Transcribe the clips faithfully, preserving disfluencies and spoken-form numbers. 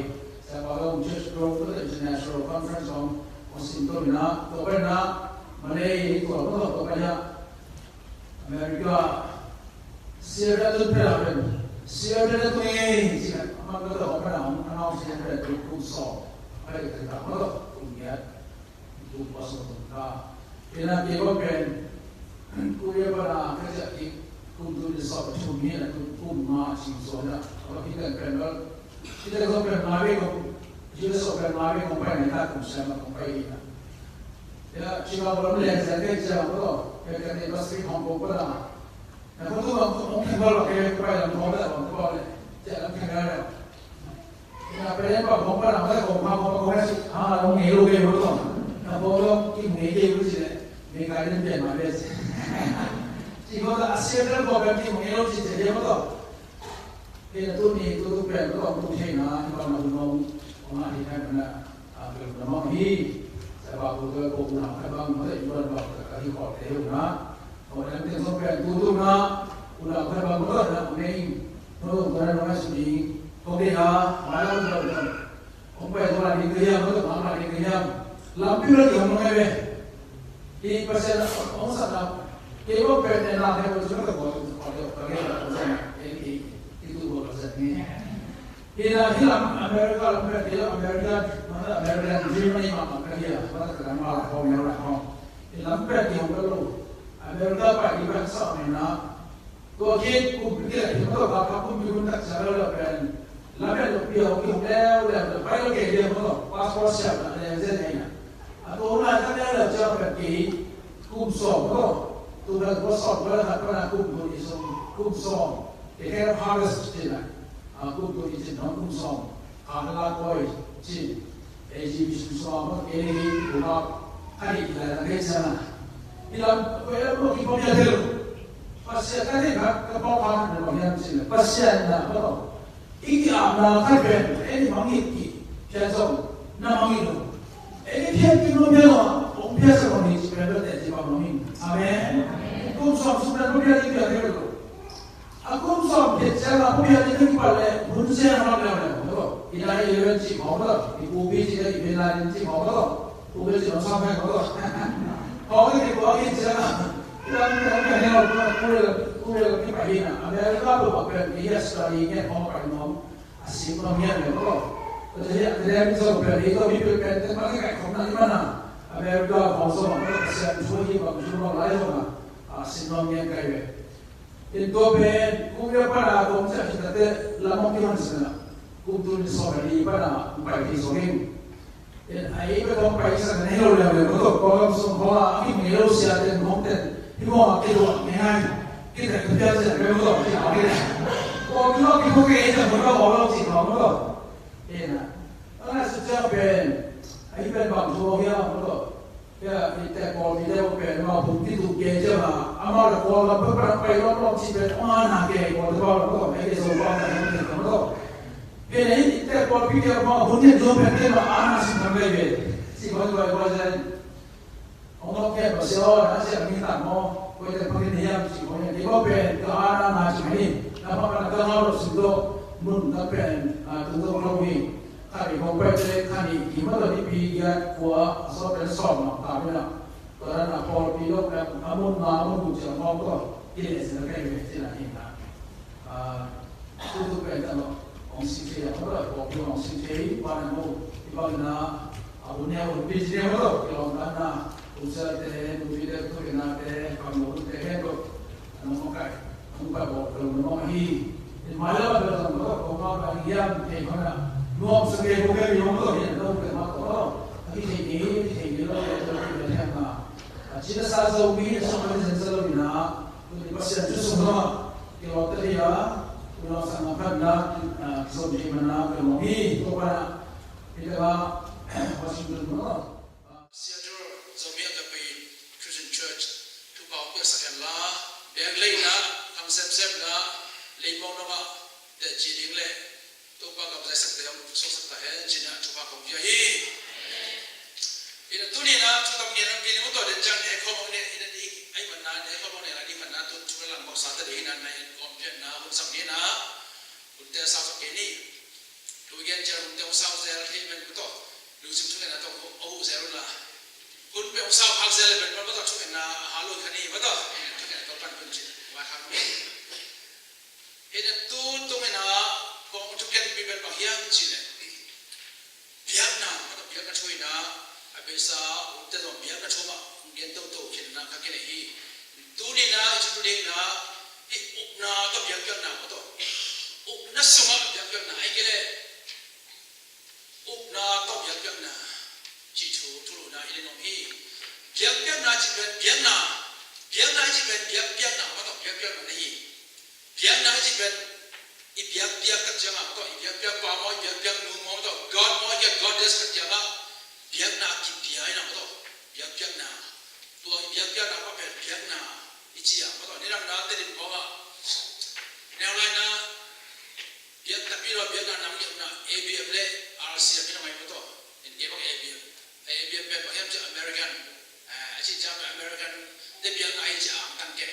hi. Sia pa kong church growth international conference kong kong sim to ina to pa ina Malay to pa to pa ina America Seattle tu pera pen Seattle tu nge si a man ka to pa na hong announce Seattle tu kum sawm a ka ta ma to kum ngiat. Kum pasal kum kha. Ina kei bang pen Korea pana ka ciah kik kum tu ni sawm thum hi na kum kum nga cing sawm na. Aba kik kan pen bal. Kita ko pen nga be ko. Kita so pen nga be ko pai ni ta kum siam ko pai hi na. Ya, Chicago lam leng siam ke ciah ko. Pen kan ni Pacific Hong Kong pana. Na ko tu bang ko hong kibal ke ko pai lam ko lam ko le. Ciah lam kibal le. Na pele pa kong pa na ma kong pa kong pa kong si ha long ngei lo ke lo tong. Na kong lo ki ngei ke lo si le. Me kai den pe ma le si. Si ko ta asia ka ko pe ki ngei lo si se ye ko to. Ke na tu ni tu tu pe lo tong tu thei na ni ba na u nong. Ong na hi kai na a pe na ma hi. Sa ba ko ko na ka bang ma le yu ba ka hi ko te na. Ong na te so pe tu tu na. U na ka bang ko na me. Ko ko na ma si ni. Ko ke ha. Ma la ko ko. Hong pai tua ding ka hiam, hong pai tua ding ka hiam. Lampi la ding hong ngai ve. Hi Pasian hong sakna. Kei bang pen ne na he ko cuma ka ko ko ko ka ke la ko sa. Kei kei itu ko ko sa ni. Hi na hi lam America lam pen kei lam America mana America ni mana ima ma ka hiam mana ka ma la hong ya la hong. Hi lam pen kei hong ka lo. America pa i pa sa ni na. Tua khit kumpi kila hi maw, ka kumpi hun tak sia lo pen lamet lo pia ho ki hong leuleu lo pai lo kei liam maw, passport siam na leuleu zen hi na. A tua hun lai tak leuleu cia pen kei kum sawm maw, tua pen tua sawm tua khat pana kum tua i sawm kum sawm kei kei harvest ci na. A kum tua i cin hong kum sawm. Kha la koi ci. Ei ci mi sum sum a kei ni hi ku ma kha ni ki lai na kei sa na. I lam ko i lam ko ki pom ya thei lo. Pasian ka thei kha ka pom kha na lo hiam ci na. Pasian na ko. I ki am na kha pen ei ni mang i ki. Pian song na mang i lo. Ei ni pian ki lo pian lo. Ong pian sa lo ni ci pen lo te ci pom lo ni. Amen. Kum sawm sum na lo pian i pian thei lo. A kum sawm khit ciang a, pumpian in hong kipat leh hun ciang a lam leuleu. I nine eleven cih khawng lo, i pupi cih le i nine eleven cih khawng lo, pupi cih hong sam khawng lo. Khawng i kikuang khit ciang a, i lam leuleu, kuve kuve kipat hi na. America pu bang pen i history ngiat khawng pai nuam. A sim nuam ngiat leh lo. Tua ciang a, academic zong pen i tua mi pen pen te ma ki kai khawng na i man a. America khawng zong a, Pasian thu hi bang thu bang lai zong a. A sim nuam ngiat kai ve. In tua pen, Korea pana kong ciah khit takte lam hong kihon sin a. Kum tul sawm le li pan a hong pai thei sawm ing. A ei bek hong paisak na hi lo leuleu maw tawh, kawlgam sung khawng a a kim ngei lo siate hong ten hih mawng a kiluah ngei ngai. Kitek ka pial siate maw tawh, kitek. Kawlgam kikhawk kei ei tawh maw tawh, kawlgam sung khawng maw tawh. Ena a na sut ciang pen a hih pen bang thu hiam maw tawh. Hia, i tek pawlpite uh pen amau hun kituh kei ciang a, amau le Kawlgam peuhpeuh pai lawmlawm cih pen hong ana kei, Kawlte pau lawmlawm, ei kei Zopau na hong kei lawmlawm. Hia, i tek pawlpite uh amau hun kituh pen kei mah ana sin tham kei ve. Cih khawng i pai pai zen. Hong lawm kei Pasian aw, na ciah mi tak maw, koi tek phakin hiam cih khawng hiam. Kei maw pen ka ana na cih mai ni. Na pha pan a ka ngau lo sin tawh, mun na pen, a, tung tawh lo hi. Khat i kong pai te, khat i kim a tawh nipi giat kua a sawt pen sawm lam ta mena. Tua dan a pawlpi lo pen a mun nga a mun guk ciang mawk tawh kileh zel kei ve cih na hi na. A, tutu pen tawh hong sing thei a, pawlpi hong sing thei, pa na mu, i bang na, a hun neu, hun pi ci neu tawh, kilawm dan na, hun sel te, hun pi te, thu ke na te, kam lo hun te, he tawh. Nong makaih, nong pai bawh lo nong ahi. In mai lam a bel zong lo, ko ma pai hiam thei hon a. Nuam sa kei ko kei mi hong lo hi, lo kei ma ko lo. A ki thei ni, a ki thei ni lo, lo, lo, lo, lo, lo, lo, a cina sa zo mi, a song mi zen sa lo mi na. Lo ni Pasian tu sung lo ma. Ki lo te hi a. Lo sa na phan na, a, ki zo mi ma na, ki lo mi, ko pa na. Pi te ba, Washington lo. Seattle Zomi Agape Christian Church thupha hong piaksak hen la, biakinn leina, khang semsemna, leimong nongah teci ding le Topa kamsai sakte hong suaksak ta hen ci-in ah thupha kong pia hi. Ina tuni-in ah thu tam ngiat hong kei ni maw, tua den ciang ne khawm hong ne, ina ding ahih manin ah ne khawm hong ne lai ding manin ah tun thu lam hong sa ta ding hi-in ah na en kawm pianna hun sam ni-in ah hunte sau sak kei ni. Thu gen ciang hunte hong sau zel thei pen maw tawh, lungsim thungetna tawh a huh zel uh la. Hun pen hong sau khak zel le pen maw tawh thungetna a hal uh kha ni maw tawh. Thungetna tawh pan hun cin vai khak ni. Hih na tu tung in ah kong thugenpi pen bang hiam cih leh biakna, maw tawh biakna thu in ah a beisa hunte zong biakna thu mah hong gen toto khin in ah ka kinei hi. Tuni in ah i thu ding in ah hih upna tawh biakpiakna, maw tawh upna sungah biakpiakna, ahih kei leh upna tawh biakpiakna cih thu thulu in ah i lin om hi. Biakpiakna cih pen biakna, biakna cih pen biakpiakna, maw tawh biakpiakna na hi. Biakna cih pen i biakpiak tak ciangah, maw tawh i biakpiak pa maw, i biakpiak nu maw, maw tawh god maw, i biak goddess tak ciangah biakna kipia in ah, maw tawh biakpiakna. Tua i biakpiakna pa pen biakna i ci a, maw tawh nidang na Tedim khawng ah neu lai na biak tapi lo, biakna nam i omna A B M le R C M hi na mai, maw tawh. In kei bang A B M, A B M pen bang hiam cih American, eh, a cih ciang pen American te biakna hi ci a, ang tang kei.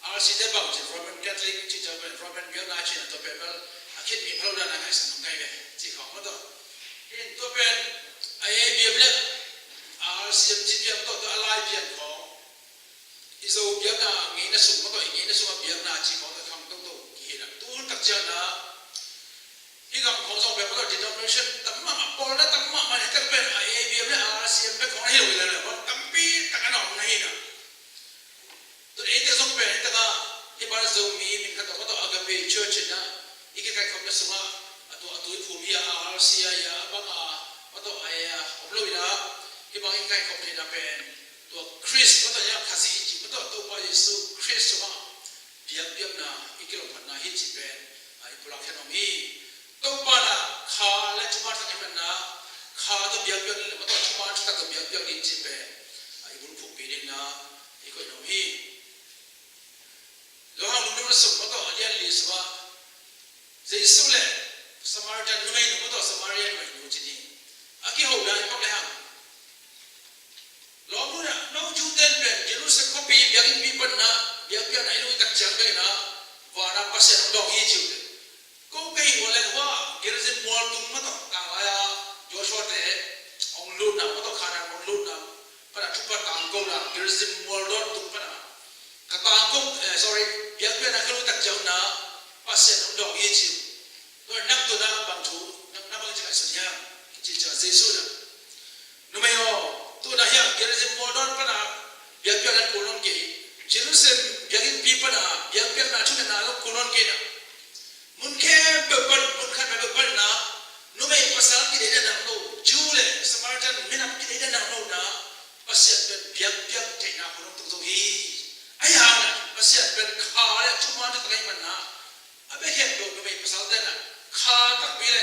R C te bang cih Roman Catholic cih ciang pen Roman biakna cih na, tua pen bel a khitmi pha lo dan a ngaihsun nong kai ve cih khawng, maw tawh. In tua pen A B M le R C M cih pian, maw tawh, tua a lai pian khawng. I Zo biakna ngeina sung, maw tawh, i ngeina sungah biakna cih khawng tawh khang toto kihi na. Tu hun tak ciang na hih gam khawng zong pen, maw tawh, denomination tam mahmah, pawlna tam mahmah, hi tak pen a A B M le R C M bek khawng na hi lo hi leh, maw, tampi tak a na om na hi na. Tu eite zong pen hi tak a hih bang Zomi min khat tawh, maw tawh, Agape Church in ah i kikaikhopna sungah a tua a tuiphum hi a, R C M hi a, a bang a, maw tawh, a om lo hi na. Hih bang i kikaikhop theihna pen tua Khrist, maw tawh, hiam Khazih i cih, maw tawh, Topa Jesu Khrist sungah biakpiakna i kilawmphatna hi cih pen, a, i pulak khen om hi. Topa na kha le thuman thak hi manin ah kha tawh biakpiak ding le, maw tawh, thuman thutak tawh biakpiak ding cih pen, a, i bulphuhpih ding in ah i koih nuam hi. Johan bung thum le sawm, maw tawh, a lian li sungah Jesu le Samaritan numeinu, maw tawh, Samaria numeinu ci ni. A kiho dan i pak le hang. Lawm hun ah no Jew ten pen Jerusalem khuapi biakinnpi panin ah biakpiakna i lui tak ciang bek in ah van ah Pasian hong dawng hi ci uh teh. Ko ka hih ua leh hua Gerizim mual tung, maw tawh, tanglai a Joshua te hong lutna, maw tawh, Kanaan hong lutna pan a thupha tangkona Gerizim mual dawn tung pan a ka tangko, eh, sorry, biakpiakna ka lui tak ciang na Pasian hong dawng hi ci uh. Tua nang tu na bang thu, nang na bang ci ngaihsun hiam? Ci ciang Jesu na, numei aw, tu na hiah Gerizim mual dawn pan a biakpiakna kul nawn kei, Jerusalem biakinnpi pan a biakpiakna thungetna zong kul nawn kei na. Mun khempeuh pan, mun khat peuhpeuh pan na Pen kha le thuman taktak ahih manin a, a bia khempeuh numei pasalte in a kha takpi le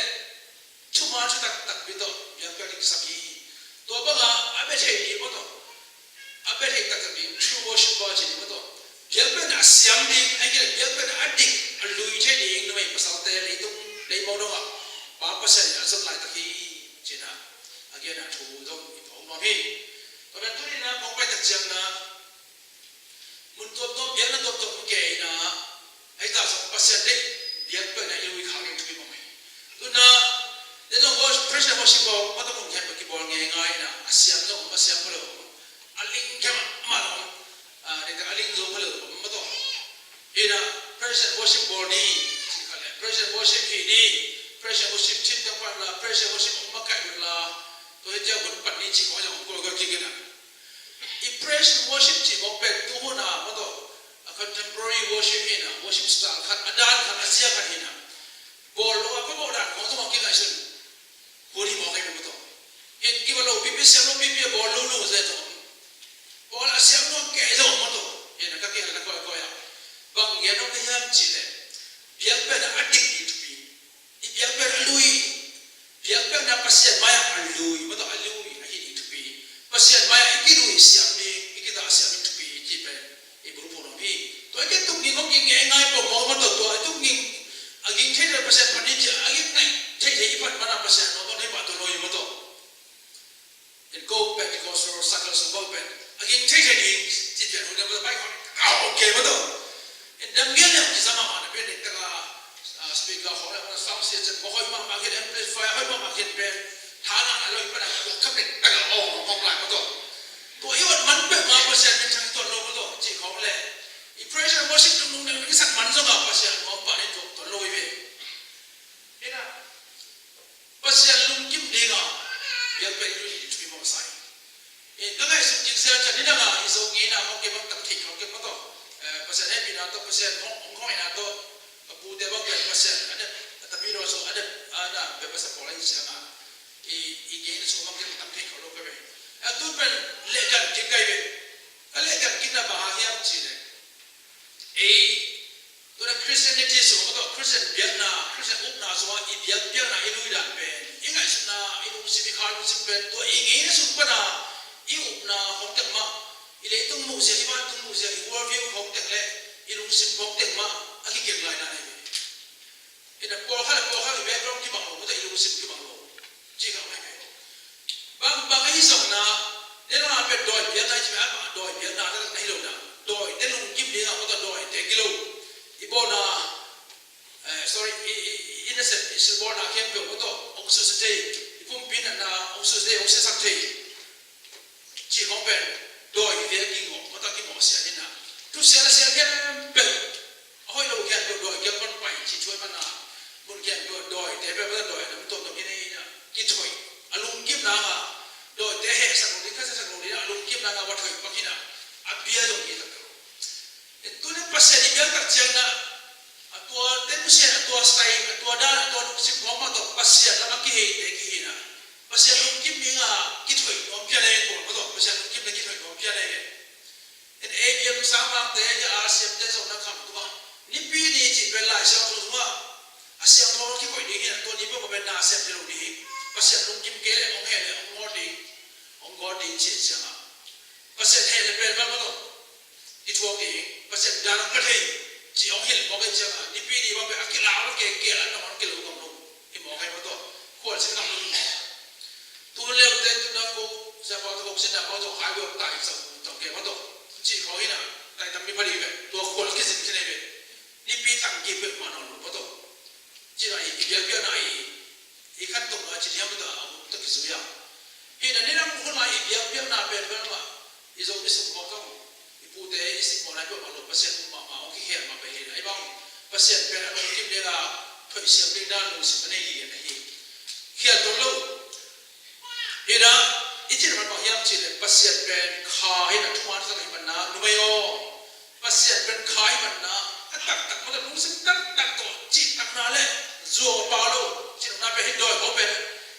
thuman taktak takpi tawh biakpiakna kisam hi. Tua bangin a bia thei ding maw tawh, a bia thei taktak ding, true worship bang ci ding maw tawh, biakpiakna a siam ding, ahih kei leh biakpiakna a dik a lui thei ding numei pasalte leitung leimong dongah Pa Pasian in a zon laitak hi, ci-in a gen a thu zong i phawk nuam hi. Tua pen tuni-in a kong pai tak ciangin a, mun tuamtuam, biakna tuamtuam ke in a, ahi zongin Pasian deih biakpiakna i lui khak ding thupi mahmah hi. Tu-in a, den zong praise and worship bawl, mata mun khempeuh kibawl ngeingai in a, a siam zong om, a siam kha lo om, a ling khe mahmah zong om, a, diktak a ling zo kha lo om, mata. Hi in a, praise and worship bawl ni, ci kha leh, praise and worship hih ni, praise and worship team teng pan la, praise and worship hong makaih un la, tua hi ciang hun pan ni ci khawng zong om kawikawi kik in a. I praise and worship cih mawk pen tu hun a, mata, a contemporary worship hi in a, worship style khat, a dan khat, a zia khat hi in a. Bawl lo a, ka bawl dan khawng zong a kingaihsun hun hi mawk hi, mata. Hi in kiva lo pipi, siam lo pipi a bawl lo lo zia zong, bawl a siam lo kei zong, mata. Hi in a, ka kihel na kawikawi a, bang gen nuam ka hiam cih leh, biakpiakna a dik ding thupi. I biakpiakna a lui, biakpiakna Pasian mai-ah a lui, mata, a lui ahih ding thupi. Pasian mai-ah i kilui siam ding, i kizah siam ding thupi, cih pen i bulphuh nuam hi. Tua i kituk ding khawng ging ngeingai pongpong, mata, tua i tuk ding a ging thei leh Pasian phat ni ci-a a ging ngaih theithei i phat manin a Pasian nuam bang hi pah tua lo hi, mata. In ko Pentecostal circle sung ko pen a ging theithei ding ci pian hun deuh pai khawng a ok, mata. In dam gen leng kisa mahmah na pen diktak a, a, speaker khawng le, a, sound system hoih mahmah khin, amplifier hoih mahmah khin pen tha ngah a lo i pan a kham diktak a awng hong lai, mata. Tua i ot man peuhmah Pasian minthang tuan lo, mata, cih khawng le, i praise and worship nungnung dang i sak man zong a Pasian nuam pah ding tuan lo hi ve. Hi in a, Pasian lungkim ding a biakpiakna i lui ding thupi mawk sa hi. Eh, ka ngaihsut kik zel ciang, nidang a i Zo ngeina khawng kei bang tam thei khawng kei, mata. Eh, Pasian hehpihna tawh, Pasian hong, hong hawmna tawh, ka pute bang pen Pasian a dep, a tapi lo sung a dep, a na, bia Pasian pawl a hi ciang a, i, i ngeina sung bang kei tam thei khawng lo ka ve. Eh, tu pen lehdan kik ka hi ve. Ka lehdan kikna bang hang hiam cih leh, ei, tu-in a Christianity sungah, mata, Christian biakna, Christian upna sungah i biakpiakna i lui dan pen, i ngaihsutna, i lungsim, i kha lungsim pen, tua i ngeina sung pan a i upna khawng teng mah, i leitung muhzia, i vantung muhzia, i worldview khawng teng le i lungsim khawng teng mah a kigen lai dan hi ve. Hi in a, pawlkhat le pawlkhat i background kibang lo, mata, i lungsim kibang lo. Ci kha mai mai. Bang, bang ahi zongin a, nidang a pen dawi piakna i ci mah, a dawi piakna taktak na hi lo in a. Dawite lungkim ding a, mata, dawite gilo. I bawlna, eh, sorry, i, i, i nasep, i silbawlna khempeuh, mata, hong susia thei. I pumpi natna hong susia thei, hong siasak thei. Cih khawng pen dawi hi ve, a kingawh, mata, kimawhsiat hi in a. Thusia lasia khempeuh, a hoih lo khempeuh dawi kiang pan pai cih thu ahih manin a, mun khempeuh dawite pen, mata, dawi a nam tuamtuam hi in a, kithoih, a lungkimna ah, dawite hehsak lo ding, khasia sak lo ding a, a lungkimna ah va thoih pak hi in a, a bia zong hi taktak lo. Tuni Pasian i biak tak ciangin a, a tua temusian, a tua style, a tua dan, a tua lungsim khawng mah tawh Pasian lam a kiheite kihi in a, Pasian lungkim ding a kithoih nuam pian e, kua mah tawh Pasian lungkim ding a kithoih nuam pian e. En A B M sangmangte, ya R C M te zong na kham tung a, Nipi ni cih pen Lai Siangtho sungah a siangtho a kikoih ding hi in a, tua ni peuhmah pen na sem hi lo ding hi. Pasian lungkim kei leh hong heh leh hong gawt ding, hong gawt ding cih ciangin a, Pasian heh leh pen bang mah tawh kithuak ding, Pasian dan hong pia thei cih hong hilh mawk ahih ciangin a, Nipi ni bang pen a kilau lo, ke, ke an nong an kilo ngam lo hi mawk ahih mah tawh, khualzin ngam lo hi mawk. Tu leute tu na ko, siapa tu ko, sina ko, tu hai ko, tai sa, tu ke mah tawh, cih khawng hi in a, tai tam mi pha ding ve, tua khual kizin khin hi ve. Nipi tang kik peuhmah nawn lo mah tawh. Ci-in a i, i biakpiakna i, i khantohna ci hiam, tua a hun tawh kizui a. Hi in a, nidang hun a i biakpiakna pen bel mah, i Zomi sung mawk a, i pute i simmawhna i peuhmah lo, Pasian um mahmah, hong kikhial mah pen hi in a, i bang Pasian pen a lungkim ding a, thoihsiam ding dan lungsim a nei hi in a hi. Khial tuan lo. Hi in a, i cih man bang hiam cih leh Pasian pen kha hi in a, thuman taktak ahih manin a, numei aw. Pasian pen kha ahih manin a, a taktak mah tawh, lungsim taktak tawh, cihtakna le zuau a pha lo, cihtakna pen hi dawi khawng pen,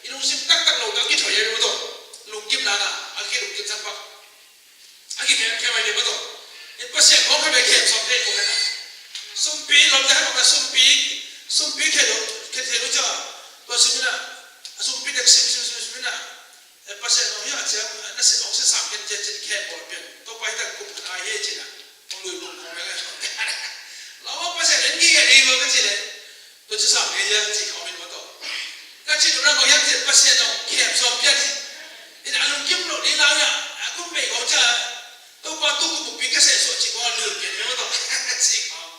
i lungsim taktak lo tawh a kithoih a hi mah tawh, lungkimna ah a kilungkimsak pak, a kikhemkhem a hi mah tawh. I Pasian khawng kha pen khem sawm thei kua pen Tua ciang tua sum in ah, a sumpi dek sim sim sim sim in ah, eh, Pasian aw, hih a ciang na sin hong sisam kei in ci-in khem bawl pian. Topa, hih tak kum khat a hi ci-in ah hong lui bung khong leh, lau a, Pasian en gige ding maw ka cih leh, tua ci sam ngei hiam ci khawm in maw tawh. Ka cih nopna bang hiam cih leh Pasian aw, khem sawm pian hi. In a lungkim loh ding lau hiam, a kum bei khawng ciang, Topa, tu kum buppi ka seh suah ci khawng a lui pian hi maw tawh, ci khawng.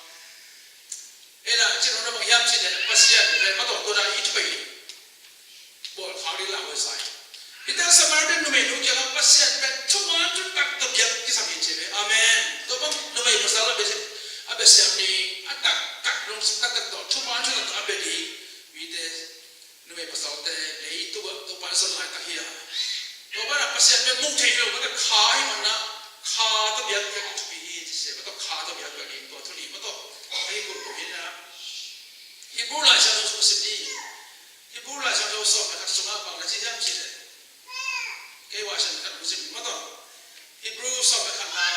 Ei la, cih nopna bang hiam cih leh Pasian pen maw tawh tua dan i thei bawl khak ding lau huai sa hi. Hih teng Samaritan numeinu kiangah Pasian pen thuman thutak tawh biak kisam hi ci ve. Amen. Tua bang numei pasal a bia, a bia siam ni, a taktak lungsim taktak tawh thuman thutak tawh a bia ding mite, numei pasalte, leitungah Topa in zon laitak hi a. Tua banah Pasian pen muh theih lo, maw tawh kha ahih manin ah, kha tawh biakpiak ding thupi hi ci se, maw tawh kha tawh biakpiak ding tua thu nih maw tawh. Ahi kum kum hi na. Hebrew Lai Siangtho sung sim ni. Hebrew Lai Siangtho sawm le khat sungah bang na ci hiam cih leh, kei Lai Siangtho khat sung sim maw tawh. Hebrew sawm le khatna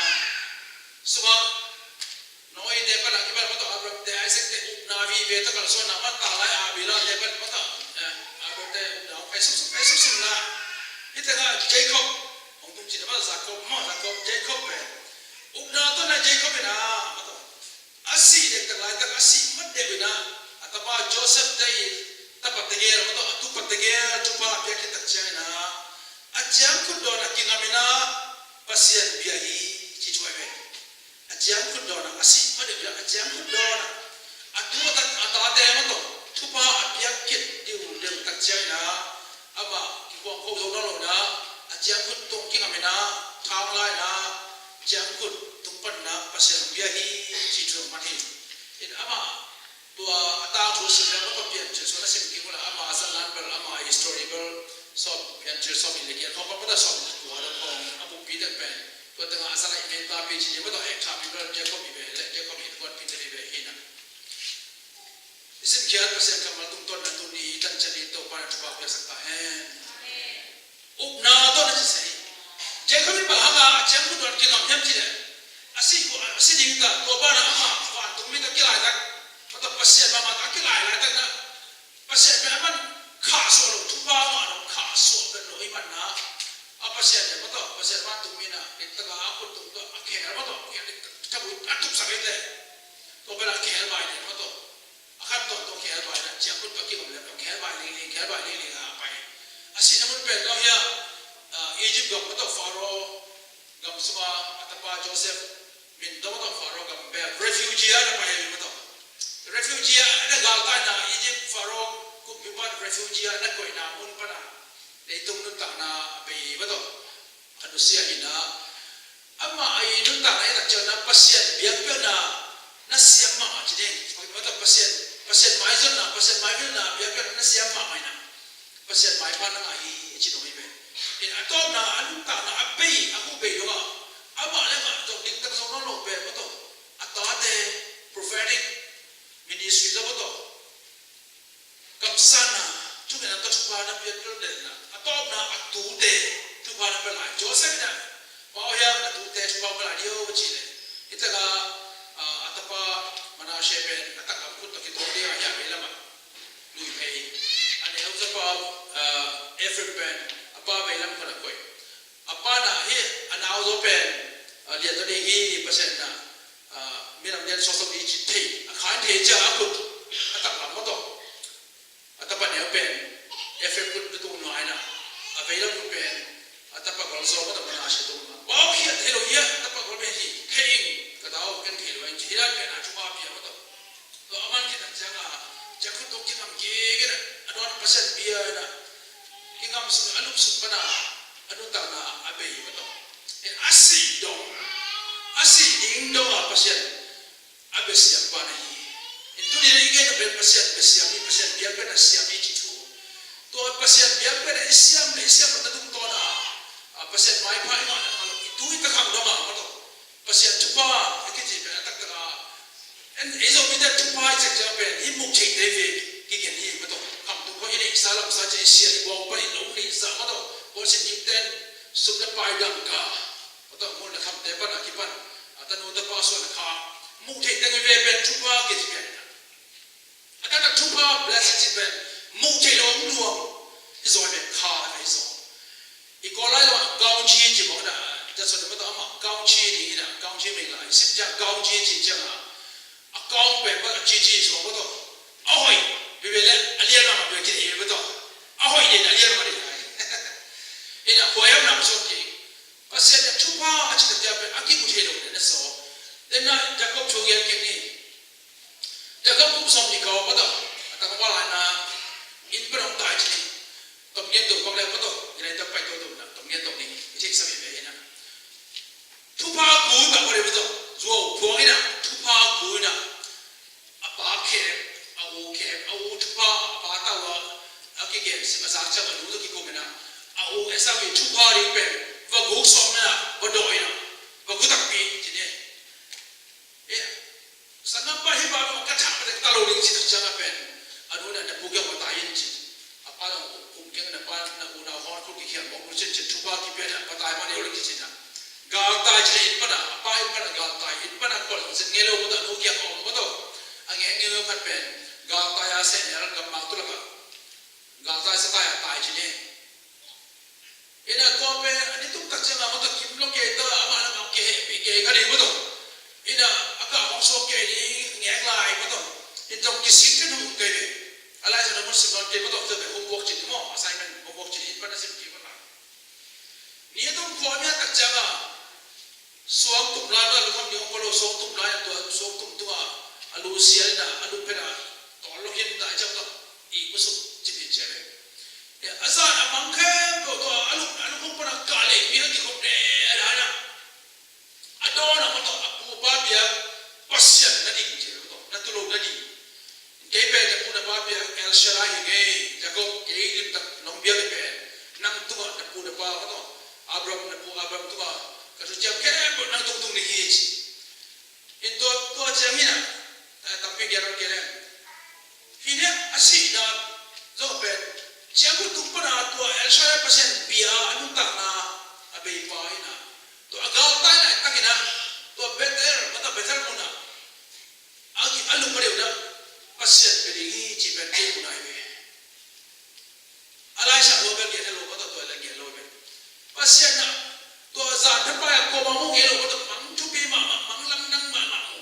sungah Noah te pan a kipan maw tawh, Abraham te, Isaac te upna vive tawh kalsuanna maw tawh, lai Abel te pan maw tawh, eh, Abel te upna hong pai suk suk, pai suk suk na. Hih tengah Jacob hong tung cih na maw, Jacob maw, Jacob, Jacob pen. Upna tawh na Jacob in a maw tawh, a sih dektak laitak, a sih mat deuh in a, a tapa Joseph te in, tapa tegel maw tawh, a tupa tegel thupha a piak khit tak ciangin a, a ciangkhut dawn a kingam in a, Pasian bia hi ci thu ahi ve. A ciangkhut dawn a, a sih mat deuh in a, a ciangkhut dawn a, a tu a ta, a tate maw tawh thupha a piak khit deuh deuh tak ciangin a, amah kikuang kho zo nawn lo in a, a ciangkhut tung kingam in a, thang la in a, ciangkhut tung pan in a Pasian hong bia hi ci thu hong man hi. In amah tua a tangthu sim leh maw tawh Piancil sung na sim kik uh leh, amah a zan lan bel, amah a history bel, sawm, Piancil sawm nih le giat khawng pan maw tawh sawm nih le kua khawng a buppi deuh pen, tua tengah a zan a i men ta pi ci ni maw tawh, Exodus bel Jacob i ve leh, Jacob i kuan pi te i ve hi na. I simkhiat Pasian kammal tungtawn na tuni i tan ciang in Topa in thupha piaksak ta hen. Upna tawh na ci se hi. Jacob in bang hang a ciangkhut dawn kingam hiam cih leh, a si, a si ding ta, tua banah amah vantung mi tawh kilai tak, maw tawh Pasian mahmah tawh kilai laitak na, Pasian pen a man khahsuah lo, thupha amah lo khahsuah pen lo ahih manin a, a Pasian pen maw tawh, Pasian vantung mi in a, dik tak a a khut tung tawh a khel maw tawh, a khel dik tak, thabui a tupsak hi teh. Tua pen a khel bai ding maw tawh. A khan tawntung khel bai na, ciangkhut ka kingam leh khel bai lingling, khel bai lingling a pai. A sihna mun pen dawh hiah, ah, Egypt gam maw tawh, Pharaoh gam sungah a tapa Joseph min tawh maw tawh, Pharaoh gam bel refugee a na pai hi maw tawh. Refugee a na galtai na, Egypt Pharaoh kumpipa refugee a na koihna mun pan a, leitung nuntakna a bei maw tawh. A nusia hi na, amah a i nuntakna i tak ciang na Pasian biakpiakna na siam mahmah ci ding. Pasian, Pasian maizonna, Pasian maipilna biakpiakna na siam mahmah hi na, Pasian maipha na ngah hi ci dong hi ve. In a tawpna a nuntakna a bei, a hu bei dong a, amah le amah tawh ding tak zong nawn lo pen maw tawh, a tate prophetic ministry tawh maw tawh, kamsanna, thungetna tawh thupha na piak lel na, a tawpna a tute thupha na pia lai. Joseph in a, pau hiam na tute thupha pia lai dih o ci leh. Hi tak a, ah, a tapa Manasseh pen a taklam khut tawh kitawng ding a, hiah veilam ah lui phei. A neu tapa, ah, Ephraim pen a pa veilam khut ah koih. A pa na hi, a nau zaw pen, ah, lian zaw ding hi, Pasian na, ah, minam lian sawsawk ding cih thei, a khan thei ciang a khut a taklam maw tawh. A tapa neu pen Ephraim khut a tung nuai na, a veilam khut pen a tapa gol zaw maw tawh Manasseh tung nuai. Pau khiat thei lo hi a, a tapa gol pen hi thei ing, ka tau ken thei lo ing ci hi dan pen a thupha pia maw tawh. Tua a man khit tak ciang a, ciang khut tung kingam kik in a, a nuan Pasian bia in a, kingam sung a lup sung pan a, a nuntakna a bei maw tawh. In a sih dong, a sih ding dong a Pasian a bia siam pa na hi. In tuni in i gen a pen Pasian bia siam hi, Pasian biakpiakna siam hi ci thu. Tua Pasian biakpiakna i siam le i siam na tungtawn a, a Pasian maipha i ngah na ngah lo, i tu i takhang dong a maw tawh. Pasian thupha a kici pen a taktak a, en, ei Zomite thupha i cek ciang pen i muh theih te ve kigen hi maw tawh. Khamtung khawng i neihsa lamsa ci, i sian i bawng pan i lo neihsa maw tawh. Kawlsin i ten sum le pai dangka maw tawh, mun le khamte pan a kipan a tanu tapa suan a kha muh theih teng i ve pen thupha kici pen. A taktak thupha blessing ci pen Muh theih lo hong luang. I zaw i bek kha ve i zaw. I Kawl lai lo ah kaungji ci mawk na. Jason ding mawk tawh amah kaungji ding hi na, kaungji mei la i sim ciang kaungji ci ciang a, a kaung pen mawk a ci ci ci mawk tawh a hoih. Bible le a lian mah mah bible ci hi mawk tawh a hoih ding a lian mah ding lai. Hi na, huai am nam suak ki. Pasian na thupha a ci tak ciang pen a kimu thei lo na na saw. Then na Jacob thu gen kik ni. Jacob kum sawm ni kau mawk tawh a tang mawk lai na inn pan hong tai ci ni. Tom ngen to pak le mawk tawh, i lai tawh pai to to na tom ngen to ni. I cik sami ve hi na. Thupha gu i bang mawk le mawk tawh. Zuau phuang hi na. Thupha gu hi na. A pa khem, a u khem, a u thupha, a pa tau a, a kigen sim a zak ciang a nu tawh kikum hi na. A u Esau i thupha ding pen va guk sawm hi na, va dawh hi na, va gu takpi ci ni. Eh, sanggam pa hi pa lo ka thang pa ta lo ding ci tak ciang a pen. A nu na na pu kiang pa tai in ci. A pa na kum kiang na pa na u na hon kul ki khiam bawk lu cin cin thupha ki pia na pa tai ma neu le ki cin na. Gal tai ci in pa na, a pa in pa na gal tai, in pa na kol cin nge lo ko ta nu kiang ong ko to. A nge nge lo khat pen. Gal tai a sen ya gam ma tu la ka. Gal tai sa tai a tai ci ne. Ina tua pen a ni tuk tak ciang a mawk tawh kim lo kei ta, amah lam a kei hehpih kei kha ding mawk tawh. Ina a kah hong suak kei ding ngeng lai mawk tawh. In tawh kisik kei nung kei ve. A lai sa na mun sim ban kei mawk tawh, tua pen homework cin maw, assignment homework cin in pan a sim kei mawk na. Ni a tum khua mi a tak ciang a. Suang tum lai na lukham ni ong ko lo, suang tum lai na tua, suang tum tung a, a lu sia na, a lu phen a, tawh lo khin ta ciang tawh, i kusuk cin in cia ve. Ya, a zan a mang khempeuh tawh a luk, a luk hong pan a kah lei pi a kikhop leh a dai na. A dawn a hong tawh a pu a pa bia Pasian na ding ci a tawh, na tu lo na ding. Kei pen na pu na pa bia El Shaddai hi ngei, Jacob kei limtak nong bia kei pen. Nang tungah na pu na pa ka tawh, Abraham na pu Abraham tungah, ka thu ciam khempeuh nang tung tung ding hi ci. In tua, tua ciang hi na, eh, tampi giat ron kei leng. Hi ne a sihna zong pen. Ciang hu tung pana tua El Shaddai Pasian bia a nuntakna a bei pa hi na. Tua a galtai laitakin a. Tua Bethel, mata Bethel mun a. A ki a lung a deuh na. Pasian pe ding hi ci pen kei mun a hi ve. A laisa lo bel gen lo, mata tua la gen lo bel. Pasian na, tua zan thapa ya ko mang mu gen lo, mata mang thupi mahmah, mang lamdang mahmah mu.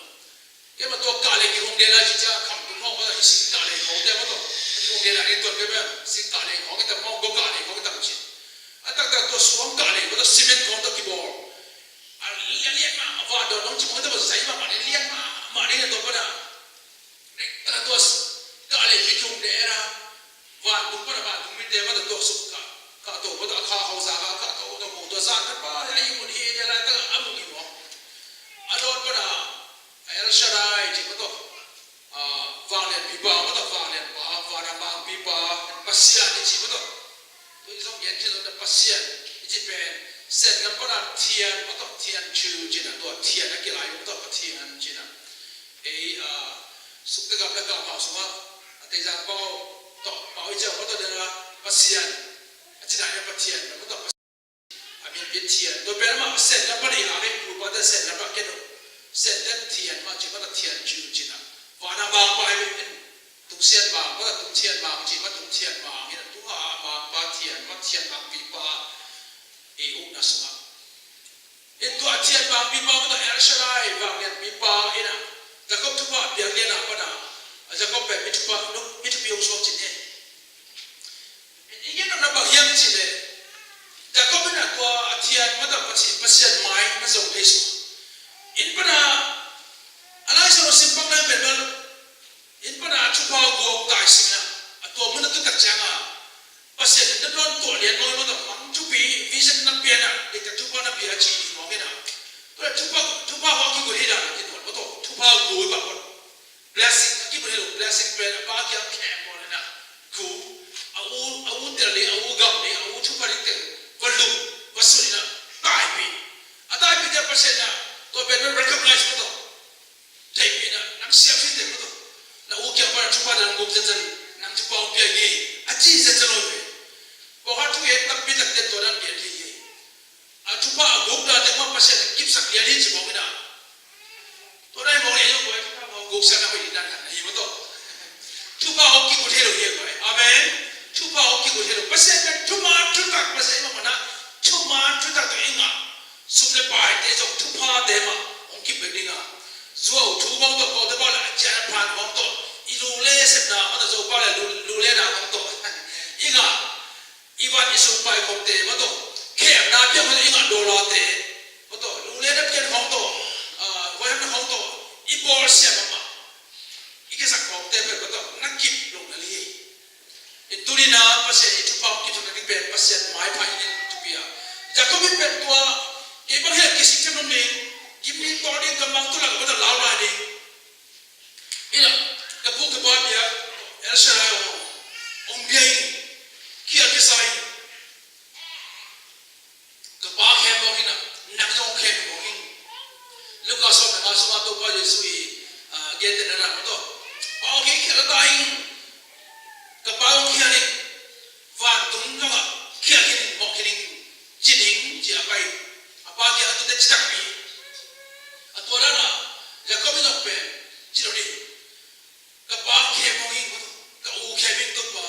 Keimah tua kah le kihong den lai ci cia kham tung hong, mata i sing kah le hong den, mata kihong den lai ni tua keimah sing kah le hong, kita mong go kah le hong, kita mu ci. A taktak tua suang kah le, mata cement hong tua kibol. A lian lian mah, a va don hong ci hong, kita mata zai mah, mah lian mah, mah ni tua pada. Tua kah lei mi tung dera. Vantung pana vantung mite mata tua suk kah. Kah to mata kha hau za kah, kah to mata mu tua zan thapa ya i mun hi de lai ta a mu hi mo. A dawn pana El Shaddai ci mata. Ah, vanglianpipa mata vanglianpa, vanglianpipa, Pasian ci mata. Tua i zong gen ci zong na Pasian i ci pen Sen lam pana Thian mata Thian Cu ci na tua Thian a kilai mata Pathian ci na. Ei, ah, sukte gam le gam hau sungah a teizang pau tawh pau i ciau mata dena Pasian a ci na Pathian mata Pasian. A min Pathian. Tua pen mah Sen lam pana i la vei pulpate Sen lam pana keno. Sen lam Thian mah ci mata Thian Cu ci na. Vana bang pai vei. Tung Sian Mang, mata Tung Thian Mang ci, mata Tung Thian Mang, hi na tua Mang Pa Thian, mata Thian Mang Pi Pa, i ukna sungah. I tua Thian Mang Pi Pa, mata El Shaddai, Vanglianpipa, hi na, Jacob thupha piak lian a pana, a Jacob pen mi thupha, nu, mi thupi hong suak cin e. I gen na bang hiam ci le, Jacob in a tua a Thian, mata Pathian, Pasian mai, na zong thei sung. In pana, a lai sa lo simpang na pen bel, In pana thupha guak tai singna a tua mun a tu tak cianga Pasian in na dawn tuah lian mawi mata mang thupi vision na piana diktak thupha na pia ci i mawngina. Tua thupha, thupha hua kigu hi dan a kinuan mata thupha gu i bang mata blessing a kimu hi lo blessing pen a pa kia khem maw na gu a u, a u tel ni a u gam ni a u thupha diktak va lum va sunina taipi a taipi dia Pasian na tua pen na recognize mata Theihpihna nang siam hi teh mata na u kiang pana thupha nang guk zenzen nang thupha hong pia hi a ci zenzen lo hi. Pawlkhat thu gen tampi tak ten tua nang gen hi hi. A thupha a guk dan teng mah Pasian a kipsak lian hi ci mawk hi na. Tua nai mawk hi a yong buai thupha hong guk sak na hoih hi dan hi mata. Thupha hong kikut hi lo hi a buai. Amen. Thupha hong kigut hi lo. Pasian pen thuman thutak Pasian hi mah manin ah, thuman thutak tawh i ngah sum le paite zong thuphate mah hong kibeng ding a, zuau thu hong tawh, kawlte bang le a cian a phan hong tawh, i lu le sepna mah tawh, Zopau le lu, lu le na hong tawh i ngah, i van i sum paikhawmte mah tawh, khemna piang hong tawh i ngah dollar-te mah tawh, lu le na pian hong tawh, ah, huaihamna hong tawh i bawlsia mahmah i kisak khawmte pen mah tawh na kip lo na hi. Tuni-in ah Pasian i thupha hong kithawhna ding pen Pasian maipha in thupi a. Jacob in pen tua, kei bang hiah kisik thei nuam ning, gim ning, tawl ning, gamang tu lak bata lau lai ning. Ina, ka pu ka pa bia, El Shaddai hong, hong bia in, kia kisa in. Ka pa khem mawk in ah, nang zong khem mawk in. Luka sawm le nga sungah Topa Jesu i, ah, gentehna mah tawh, Pa aw, kei khial ta ing, ka pa aw khial ing, vantung zongah khial khin ing, mawk khin ing, ci ning ci a pai. A pa kiang a tute citakpi. A tua dan ah Jacob in zong pen ci lo ding. Ka pa khem mawk ing, ka u khem ing Topa.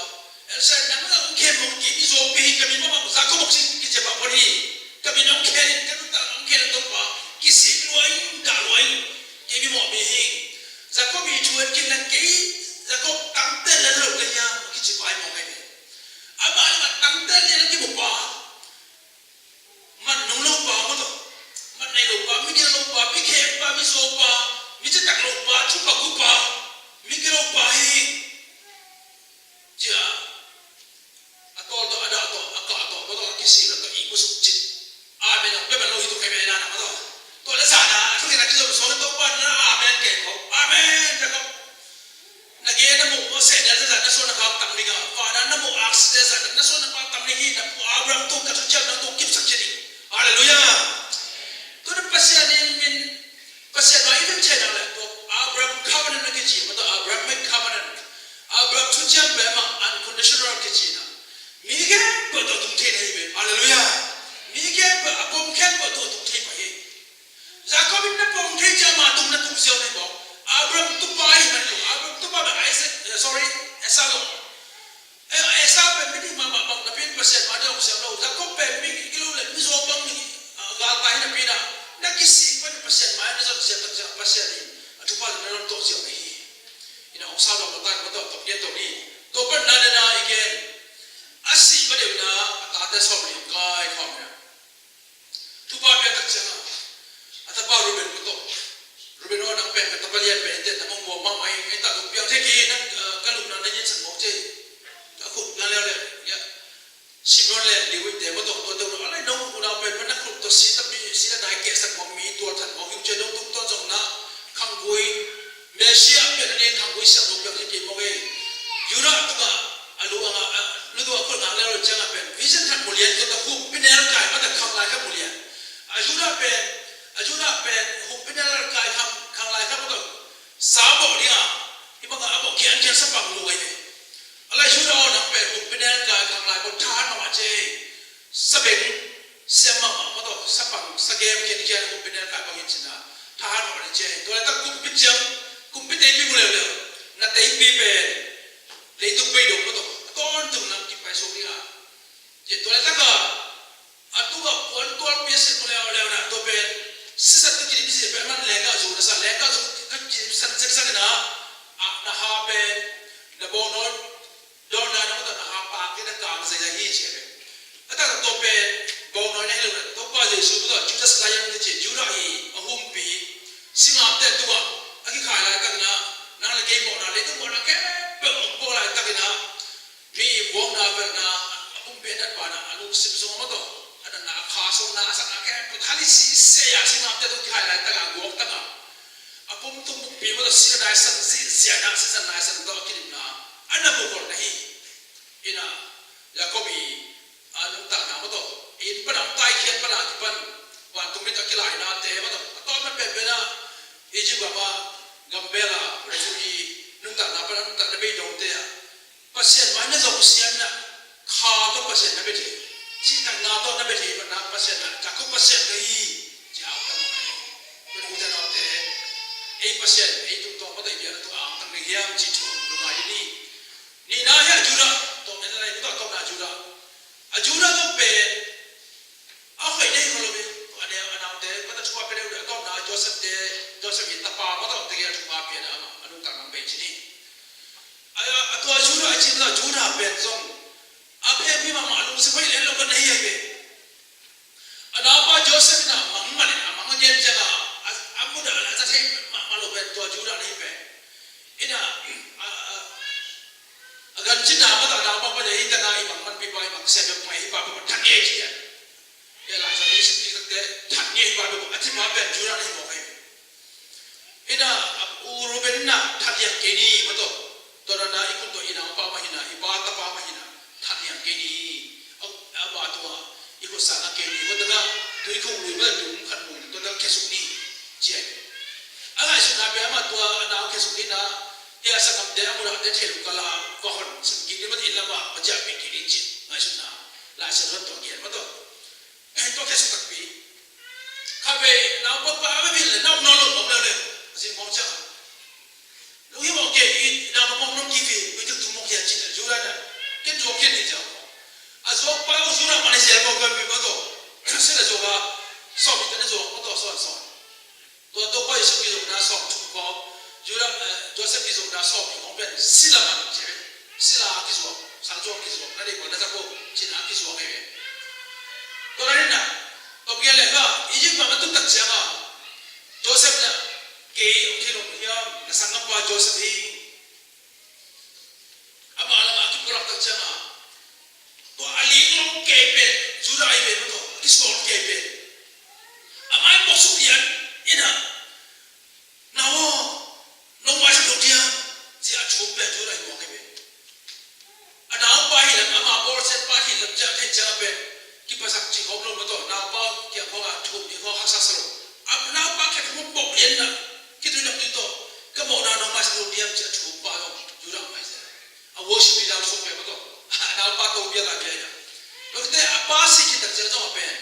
El Shaddai, nang na u khem mawk, kei mi zuaupi hi, ka min mahmah Jacob mawk ci, kici pah phot hi. Ka min hong khen in, ka nuntakna hong khen in Topa. Kisik lua ing, dah lua ing, kei mi mawhmi hi. Jacob i thu en kik leng kei, Jacob tangtel lel lo ka hiam, kici pai mawk hi. Amah le amah tangtel lel kimu pa. Man nung lo pa maw tawh, man nei lo pa, mi gil lo pa, mi khem pa, mi zuau pa, mi citak lo pa, thupha gu pa, mi gil lo pa hi. Cia a tawl tawh, a dah tawh, a kah tawh, maw tawh, a kisik lo tawh i kusuk cin. Amen. A pia man lo hi tuk kei mena na maw tawh. Tua le zan a, a thukhen a kizom suak in Topa na amen kei ko. Amen. Jacob. Na gen na muh seh del zat na suan na khak tam ding a, van a na muh aksi del zat na suan na khak tam ding hi. Na pu Abraham tung ka thuciam nang tung kipsak ci ding. Halleluiah. Tua na Pasian in min, Pasian mah i vil thei nang le tua Abraham covenant na kici, maw tawh Abrahamic covenant. Abraham thuciam pen mah unconditional kici na. Mi khempeuh tawh tung thei na hi ve. Halleluiah. Mi khempeuh, a pom khempeuh tawh tung thei pah hi. Jacob in na pom thei ciang amah tung na tung ziau na hi maw. Abraham tupa hi mah hi lo. Abraham tupa bek Isaac, eh, sorry, Esau lo. Eh, Esau pen mi ding mahmah bang napi in Pasian mai na zong siam lo. Jacob pen mi gilo le mi zuau bang mi, ah, galtai hi napi in ah, na kisik pan Pasian mai na zong siam tak ciang Pasian in a thupha na zong tawh ziau na hi. Ina hong sa lo maw tai maw tawh tawh gen tawh ni. Tua pan na le na i gen. A sih ma deuh na a tate sawm li hong kai khawm na. Thupha pia tak ciangin a tapa Reuben maw tawh, Reuben aw, nang pen ka tapa lian pen teh, na mong muang mahmah ing, ei ta lung piang thei kei, nang, eh, ka lupna na nginsan mawk thei. Ka khut na leuleu, ya. Simeon le Levi te maw tawh, tua deuh lo a lai nong unau pen, na khut tawh si tapi, si na nai kehsak mawk mi tual that mawk hi uh ci, nong tung tuan zong na khanggui, Messiah pian a ding khanggui siam lo piang hi kei mawk ei. Judah tungah a lu a ngah, a lu tungah a khut ngah lel lo ciangah pen vision khat mu lian, tua tawh humpinelkai mah tawh khanglai khat mu lian. A Judah pen, a Judah pen humpinelkai khang, khanglai khat mah tawh sa bawh ding a, hih bangah a bawh khiankhian sapang lu ahi ve. A lai Judah aw, nang pen humpinelkai khanglai bawh thahat mahmah ci ei. Sabeng siam mahmah maw tawh, sapang, sagem khiankhian humpinelkai bang hi ci-in ah thahat mahmah ci ei. Tua laitak kumpi ciang, kumpi teipi mu leuleu, na teipi pen leitung bei dong maw tawh, a tawntung nang kipai suak ding a. Ci tua laitak a, a tungah puan tualpi a sit mu leuleu na, tua pen sisan ka kidim, sisan pen man lengkah zu na sa, lengkah zu ka kidim san seksak in ah, a, na ha pen, na bawngnawi dawnna na maw tawh na ha pake na kang zeizai hi ci a pen. A taktak tua pen bawngnawi na hi lo na, Topa Jesu maw tawh Judas Iscariot na ci, Judah i a humpi, singapte tungah a kikhai laitakin ah, nang le kei mawhna, leitung mawhna khempeuh hong bawl laitakin ah, mi vuakna velhna, a pumpi a dat banah a lungsim sungah maw tawh, a natna, a kha sungah na a sakna khempeuh hali sisei a singapte tungah kikhai laitakin a guak takah a pumpi maw tawh sih a naisan, sih, sih a na sisan naisan tawh a kidimna a na mukhol na hi. Ina, Jacob i, a, nuntakna maw tawh, inn pana hong taikhiat pana kipan vantung mit a kilainate maw tawh, a tawpna penpen ah Egypt gam ah, gambel ah, refugee nuntakna pana nuntakna bei dongte ah Pasian mai na zong siam in ah, kha tawh Pasian na bia thei, cihtakna tawh na bia thei, mana Pasian ah, Jacob Pasian ka hi, ci a angtang. Pen ute naute, ei Pasian ei tungtawn maw tawh i biakna tungah angtang ding hiam cih thu lungngai ding hi. Nihna hiah Judah tawh En lai, tua tawpna Judah. A Judah tawh pen a hoih nei kho lo hi. A neu a naute, mata thupha pia deuh a tawpna Joseph te, Joseph in tapa mata tawh te kia thupha pia na ama, a nungta mang bei cin hi. A, a tua Judah a cin la Judah pen zong a phe mi mahmah lungsim hoih le lo ka nei hi ve. A naupa Joseph in a mang man in a mang a gen ciang a, a, a mudah a za thei mahmah lo pen tua Judah na hi pen. In a, a, a, a gan cin a mata a naupa pa le hi ta na i mang man pi pa i mang sia pi pa i pa pi pa thang ye ci a. Ya la sa le sin pi te thang ye i pa pi pa a ci pa pen Judah na hi mawk hi. Ina, a, u Reuben ina, that liang kei ni, maw taw. Tua na i khut tawh i naupa mah hina, i pa tapa mah hina, that liang kei ni. A, a ba tua, i khut sang a kei ni, maw taw na, tui khong lui, maw taw, tung khat mun, tua na khesuk ni, ci a. A ngaihsutna pia mah tua, a nau khesuk ni na, i a sangam te, a mura te, thei lu kala, va hon, sim kik ni, maw taw, in lama, va ciah pi kik ni, ci, ngaihsutna, Lai Siangtho tua kian, maw taw. Eh, tua khesuk takpi. Khatvei, nau papa a vil le, nau nau lo, nau lo le. Zin mong ciang. Lu hi mong ke, i, nau mong nong ki vi, ui tuk tu mong kia cin, Judah na. Ken zuak ken ni ciang. A zuak pa, u Judah mani zel mong koi mi maw taw. Sila zuak a, sawm i tana zuak, maw taw, sawm, sawm. Tua Topa Jesu kizopna sawm thum khawng, Judah, eh, Joseph kizopna sawm nih khawng pen sila man ci ve. Sila a kizuak, sang zuak kizuak, na deih pah na zak uh, cin a kizuak hi ve. Tua na rin na, tua pian leh ka, Egypt gam a tun tak ciang a, Joseph na, kei hong thei lo hiam, na sanggampa Joseph hi. Amah lamah a kipulak tak ciangin, tua a ling long kei pen, Judah ahi pen maw taw, a kisuak long kei pen. Amah in bawksuk lian in a, "Na aw, nong maisak lo diam?" ci a thum pen Judah ahi mawk hi pen. A naupa hi lam, ama bawlsiat pa hi lam ciah thei ciang a pen, kiphasak ci khawm lo maw taw, naupa kiang khawng a thum ni khawng haksa sa lo. A naupa kiang khawng bawk lian na, kitui nak tui taw, ka mawhna nong maisak lo diam ci a thum pa zong, Judah maisak. A worship leader sung pen maw taw. A naupa to bia ka bia ina. Tua khit teh a pa si khit tak ciang zong a pen.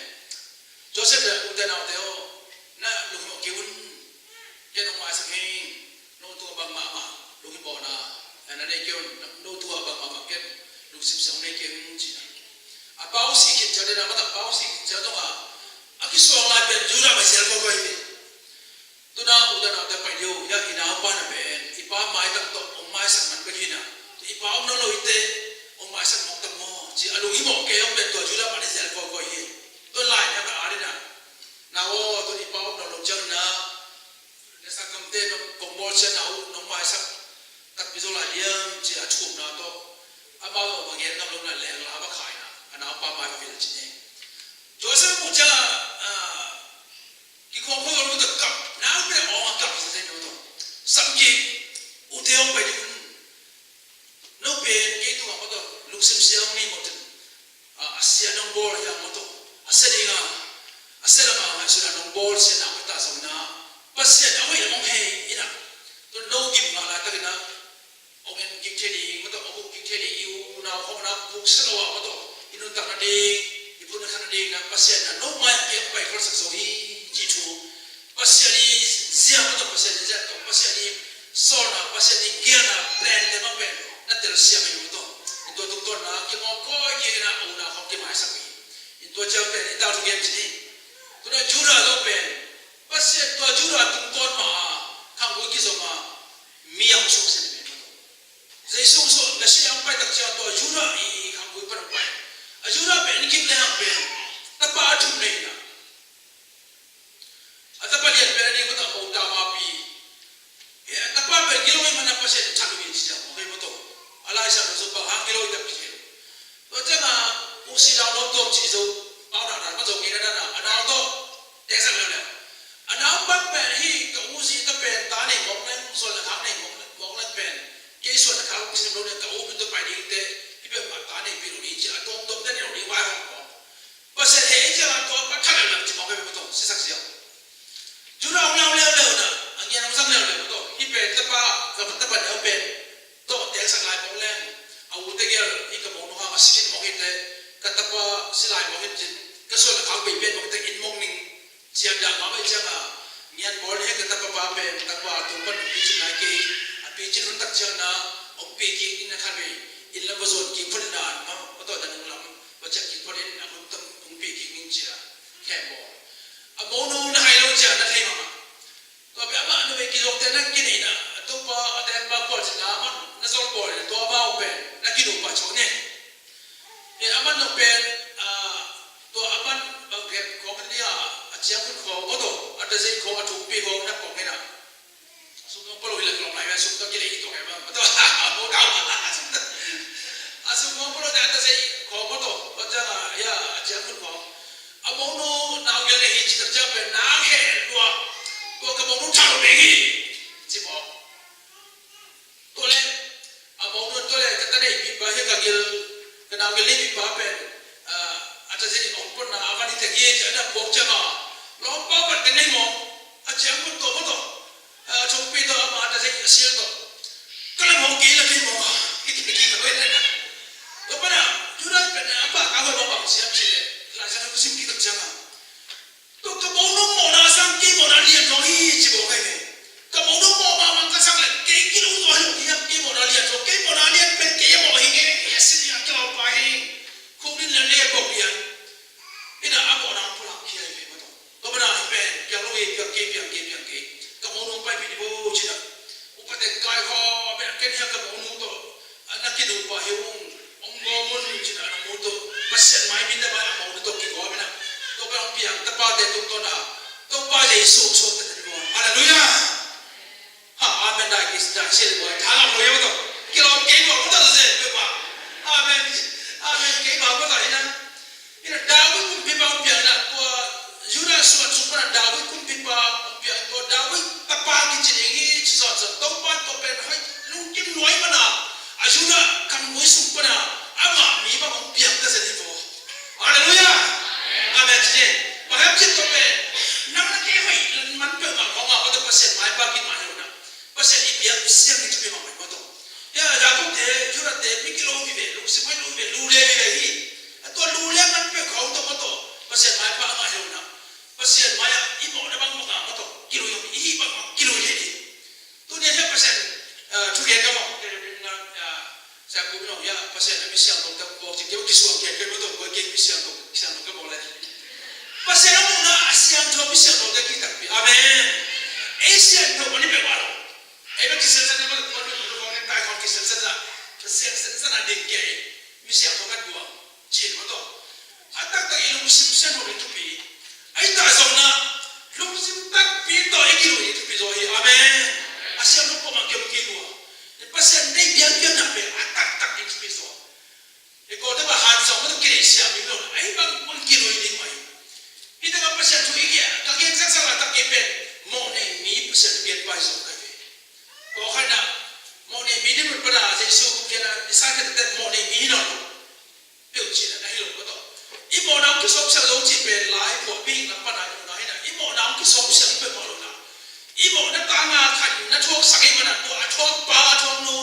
Joseph le u te nau te aw. Na lunghimawh kei un. Ken nong maisak hi. No tua bang mahmah. Lunghimawhna. Na nei kei un. No tua bang mahmah ken. Lungsim siang nei kei un ci na. A pa si khit ciang te na mata pa si khit ciang zong a. A kisuang lai pen Judah mah sial kawikawi hi. Tuna u te nau te pai dih uh, ya i naupa na pen, i pa maitang tawh hong maisak man bek hi na. I pa om nawn lo hi teh, hong maisak mawk tak maw, ci a lunghimawh kei hong pen tua Judah pa ni zel kawikawi hi. Tua lai na ka a dih na. Na aw, tua i pa om nawn lo ciang na. Na sanggamte nong kong bawlsia na uh, nong maisak takpi zo lai liam, ci a thumna tawh. Amau a va gen ngam lo na leng la va khai na. A naupa mai va vil ci ne. Joseph mu ciang a, ah, Kikhawm khawm lo tak kap, nau pen a awng a kap sese nau tawh. Sam kik, u te hong pai ding un. No pen, kei tungah maw taw, lungsim sia hong nei maw taw. A, a sia nong bawl hiam maw taw. A sia ding a, a sia lam a ngaihsutna nong bawl sia nau ta zong na. Pasian a hoih lam hong hei in a. Tua no gim ngah lai takin a. Hong en kik thei ding, maw taw, hong uk kik thei ding, i u, unau, hong na, puk sia lo a, maw taw, i nuntak nading, i phut na khan nading na, Pasian na, no mai a kei hong pai khol sak zo hi, ci thu. Pasian i zia, maw taw, Pasian i zia, taw, Pasian i sawlna, Pasian i gialna, plan te bang pen, na tel siam hi, maw taw. In tua tungtawn na, ki mawk kawikawi na, unau hong ki maisak hi. In tua ciang pen, i tau thu gen ci ni. Tuna Judah lo pen, Pasian tua Judah tungtawn ma a, khangkui kizom a, mi a hong suak sin a pen maw taw. Jesu hong suak, Messiah hong pai tak ciang tua Judah i khangkui pan hong pai. A Judah pen in kim le hang pen, tapa a thum nei na. A tapa lian pen a ding maw taw, a mo tamapi. E, a tapa pen gilo i man a Pasian in that lo in ci ciang, ok maw taw. A Lai Siangtho zong bang hang gilo i tak ci thei lo. Tua ciang a, u si dang nuam tuam cih zo, pau dang dang ma zo kei na dang a, a nau tawh, teksak leuleu. A nau pan pen hi, ka u zi ta pen, ta nei mawk leng, suan le khak nei mawk leng, mawk leng pen. Kei suan le khak kisim lo ne, ka u min tua pai ding te, hi pen ma ta nei pi lo ding ci, a tuam tuam te nei lo ding vai hong mawk. Pasian hei ciang a tua pa khat leuleu ci mawk pen tua, sisak siau. Judah hong lau leuleu na, a ngian hong zang leuleu tua, hi pen tapa, ka tapa leu pen. Tawh teksak lai mawk leng, a u tegel, hi ka mawk nung hang a sikin mawk hi te, ka tapa si lai mawk hi cin, ka suan a khak bei pen mawk hi te in mawk ning, ciam dah mawk hi ciang a, ngian bawl hi ka tapa pa pen, tangval tung pan pi cin lai kei, a pi cin hun tak ciang na, ong pi ki in a khan bei, Inn lam va zuan kik phot in a, ma, ma tawh na nung lam va ciah kik phot in, a hun tam hong pi kik ning ci a, khem bawl. A monu na hai lo ci a na thei mahmah. Tua pen amah numei kizawkte na kineihna, a Topa a tengpa kual cihna amah na zol bawl in, tua amau pen na kinupa cih ne. Amah nong pen, ah, tua amah bang gen khawng a nia, a ciang hun khawng, a tawh, a tazei khawng, a thukpi khawng na kong ina. Sum nong palo hi la kilawm lai ve, sum tawh kilei hi tua kei bang. Tua, a bo dau. A sum nong palo te a tazei khawng, a tawh, a ciang a, ya, a ciang hun khawng. A monu nau gel nei hi ci tak ciang pen nang he lua. Tua ka monu thang lo meng hi. Ci mawk. Tua le, a monu tua le, ka ta nei pipa hi ka gil, ka nau gil nei pipa pen, ah, a ta zin ong pon na a van i tek hi, ci a na puak ciang a. Lawm pa van te nei mawk, a ciang kun tawh mawk tawh. Ah, thong pi tawh, a ma ta zin a sil tawh. Ka lam hong kei la kei mawk a. Ki, ki, ki, ka wen na. Tua pa na, Judas pen a pa ka hoi mawk bang siam ci le. Lai sa na ku sim ki tak ciang a. Tua ka monu mawhna sang kei mawhna lian zong hi ci bawl kai ve. Ka monu mawh mahmah ka sang le kei kilo zaw hi lo hiam, kei mawhna lian zong, kei mawhna lian pen kei a mawh hi nge, a sin hi a kilau pai hi. Khuk din le le bawk lian. Ina a mawhna pulak hi a hi ve ma tawh. Tua mana hi pen, piang lo hi, piang kei, piang kei, piang kei. Ka monu pai pi di bo ci na. Upa teng kai khaw, pen a ken hi a ka monu tawh. A na kinupa hi ung, ong gawm un, ci na a na mu tawh, Pasian mai min na mai a monu tawh kigawm ina. Tua pen ong piang, tapate tungtawn a, Topa Jesu suakta na ni bawl. Halleluiah! Ha, amen, dai kis, dai sia ni bawl. Tha lam lo yau tawh. Kilawm kei bawl, ko tawh sia, ko pa. Amen. Amen, kei bawl, ko tawh ina. Ina David kumpipa hong piang ina, tua Judah suan sung pana David kumpipa hong piang, tua David tapa kici ding hi ci sawn sawn, Topa tua pen hoih lungkim luai mana, a Judah khangmui sung pana amah mi bang hong piang ta zen hi vo. Halleluiah. Amen ci ding. Bang hiam cih tua pen nang na kei hoih man peuhmah khawng a, tua Pasian maipa kik mah hi lo na. Pasian i biak siang hi thupi mahmah hi maw tawh. Ya, Jacob te, Judah te, mi kilo vive, lungsim hoih lo vive, lu le vive hi. A tua lu le man peuh khawng tawh maw tawh, Pasian mai pha a ngah hi lo na. Pasian mai ah i mawhna bang bang a maw tawh, kilui hi, i hih bang bang kilui hi ding. Tuni a hiah Pasian, ah, thugen ka mawh, te ding na, ah, Siangtho mi nong, ya, Pasian a mi siangtho ka bawl, ci kei kisuang kei, kei maw tawh, kei mi siangtho, siangtho ka bawl le. Pasian a muhna a siangtho mi siangtho ka kitakpi. Amen. Ei siangtho mani peuh a lo. Ei bang kiselsan na mani peuh a lo, mani peuh a lo, mani peuh a lo, kiselsan na, kiselsan na ding kei. Mi siangtho ka dua. Cin maw tawh. A taktak i lungsim siangtho ding thupi. Ei ta zong na, lungsim takpi tawh i kilui ding thupi zaw hi. Amen. A siangtho pawh mah kei lungkim lua. Pasian deih biakpiakna pen a taktak ding thupi zaw. I kawltak bang han sawng bang kineih siam ding lo, a hi bang bang kilui ding mah hi. Hi takah Pasian thu i gen, ka gen saksak a tak kei pen mawh nei mi Pasian thu gen pai zong kai ve. Kawlkhaina mawh nei mi ding mun pana Jesu kong gen a i sa kei takte mawh nei mi hi nawn lo. Peuh cihna na hi lo maw tawh. I mawhna hong kisawmsiang zo cih pen lai puah bing lam pana i mawhna hi na. I mawhna hong kisawmsiang i peuhmah lo na. I mawhna tanga khat na thuaksak i mana tua a thuakpa a thuaknu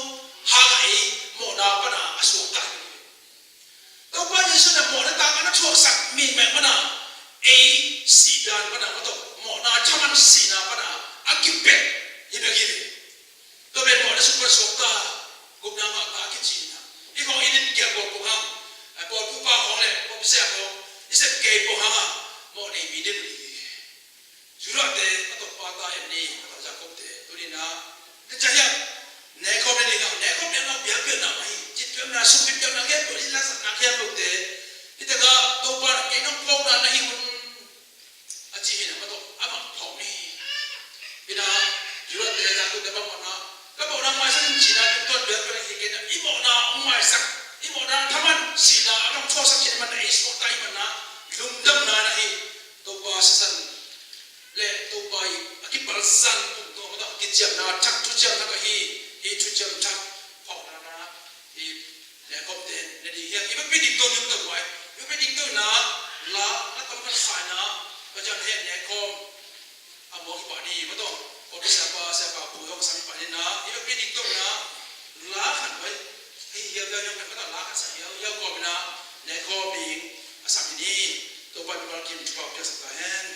hanga ei mawhna pana a suakta hi. Topa Jesu na mawhna tanga na thuaksak mihmeh mana ei sihdan mana maw tawh mawhna thaman sihna pana a kipet hi bek hi ve. Tua pen mawhna sung pan suakta gupna ngahta a kici hi na. Hi khawng i din kia pawl pong hang, a pawl pupa khawng le pawl pisia khawng i sep kei pong hang a mawh nei mi din hi. Judah te a tawh pa ta en ni, a tawh Jacob te tuni na. Ka ca hiam? Nekhawm ni ding a, nekhawm ni a biakpiakna mah hi. Citpiakna, sumpiakna, khempeuh, i laksakna khempeuh te. Hi takah Topa na kei nong phawkna na hi un. A ci hi na, a tawh amah phawk ni. Hi na, Judah te, Jacob te bang mawhna. Ka mawhna maisak in cihna, tungtawn biakpiakna hi kei na. I mawhna hong maisak, i mawhna thaman sihna, a nong thuaksak cihna man na, ei suakta i man na, lungdamna na hi. Topa sisan le Topa i a kipalsan tung tawh mah tawh kiciamna thak thuciam thak ahi, hi thuciam thak phawkna na hi. Nekhawm te ne ding hiam i va pi ding tawh ni mah tawh guai, i va pi ding tawh na la na tam khat sai na ka ciang he nekhawm a muang hi pah ni mah tawh. Kawlpi siapa siapa pu zong sang hi pah ni na i va pi ding tawh na la khat guai. Hei hiau hiau hiau khat mah tawh la khat sang hiau hiau kawm na nekhawm ding a sang hi ni. Topa pi mal kim thupha piaksak ta hen.